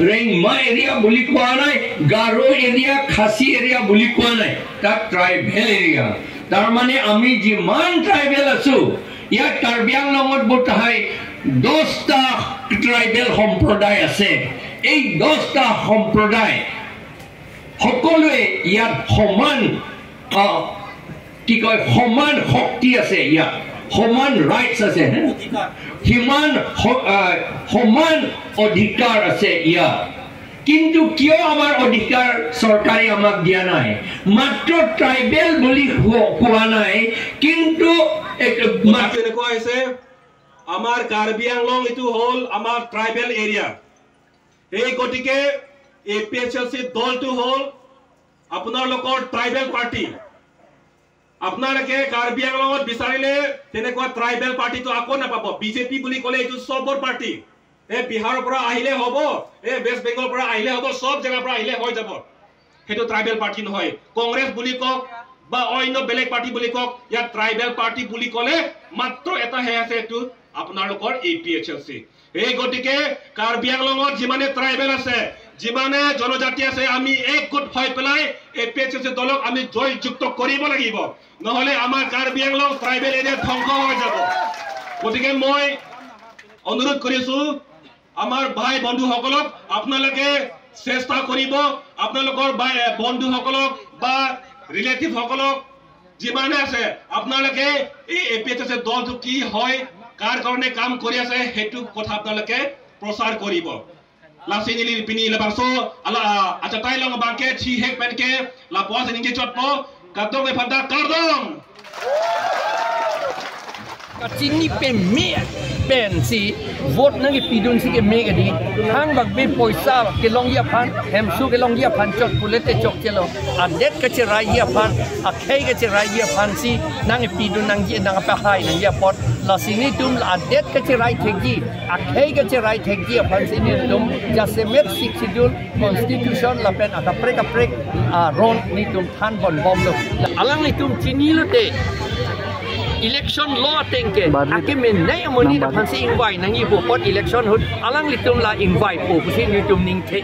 Rengma area বুলি কোৱা নাই, গাৰো এৰিয়া, খাচী এৰিয়া বুলি কোৱা নাই, তাত ট্ৰাইবেল এৰিয়া। তাৰমানে আমি যিমান ট্ৰাইবেল আছো ইয়াত কাৰ্বি আংলঙত বোধহয় 10টা ট্ৰাইবেল সম্প্ৰদায় আছে। এই 10টা সম্প্ৰদায় সকলোৱে ইয়াত সমান কি কয়, সমান শক্তি আছে, ইয়াত সমান ৰাইটছ আছে, সিমান সমান অধিকাৰ আছে ইয়াত। কিন্তু কিয় আমাৰ অধিকাৰ চৰকাৰে আমাক দিয়া নাই? মাত্ৰ ট্ৰাইবেল বুলি কোৱা নাই, কিন্তু এনেকুৱা হৈছে আমাৰ কাৰ্বি আংলং এইটো হ'ল আমাৰ ট্ৰাইবেল এৰিয়া। এই গতিকে A P H L C দলটো হ'ল আপোনালোকৰ ট্ৰাইবেল পাৰ্টি। আপোনালোকে কাৰ্বি আংলঙত বিচাৰিলে তেনেকুৱা ট্ৰাইবেল পাৰ্টিটো আকৌ নাপাব। বিজেপি বুলি ক'লে এইটো চবৰ পাৰ্টি, এই বিহাৰৰ পৰা আহিলে হ'ব, এই ৱেষ্ট বেংগলৰ পৰা আহিলে হ'ব, চব জেগাৰ পৰা আহিলে হৈ যাব, সেইটো ট্ৰাইবেল পাৰ্টি নহয়। কংগ্ৰেছ বুলি কওক বা অন্য বেলেগ পাৰ্টি বুলি কওক, ইয়াত ট্ৰাইবেল পাৰ্টি বুলি ক'লে মাত্ৰ এটাহে আছে, এইটো আপোনালোকৰ A P H L C. এই গতিকে কাৰ্বি আংলঙত যিমানে ট্ৰাইবেল আছে, যিমানে জনজাতি আছে, আমি একগোট হৈ পেলাই A P H L C দলক আমি জয়যুক্ত কৰিব লাগিব, নহ'লে আমাৰ কাৰ্বি আংলং ট্ৰাইবেল এৰিয়া ধ্বংস হৈ যাব। গতিকে মই অনুৰোধ কৰিছোঁ আমাৰ ভাই বন্ধুসকলক, আপোনালোকে চেষ্টা কৰিব আপোনালোকৰ ভাই বন্ধুসকলক বা ৰিলেটিভসকলক যিমানে আছে, আপোনালোকে এই A P H L C দলটো কি হয়, কাৰ কাৰণে কাম কৰি আছে, সেইটো কথা আপোনালোকে প্ৰচাৰ কৰিব। Lasini pini lebarso ala achatai long bangke chi hek penke la pos ninge chotpo katong le phanda kardong kachini pe me pen si vote nang pidun si ke me ke di hang bak be poisa ke long ya phan hem su ke long ya phan chot pulete chok chelo adet ke che rai ya phan akhei ke che rai ya phan si nang pidun nang ji nang pa hai nang ya pot lasini tum adet ke che rai thekji akhei ke che rai thekji phan si ni tum jasemet six schedule constitution la pen aka prek prek ron ni tum than bon bom lo alang ni tum chini lo te election law tengke ake men nei amoni da phansi invite nangi bo pot election hut alang litum la invite po pusi ni tum ning the.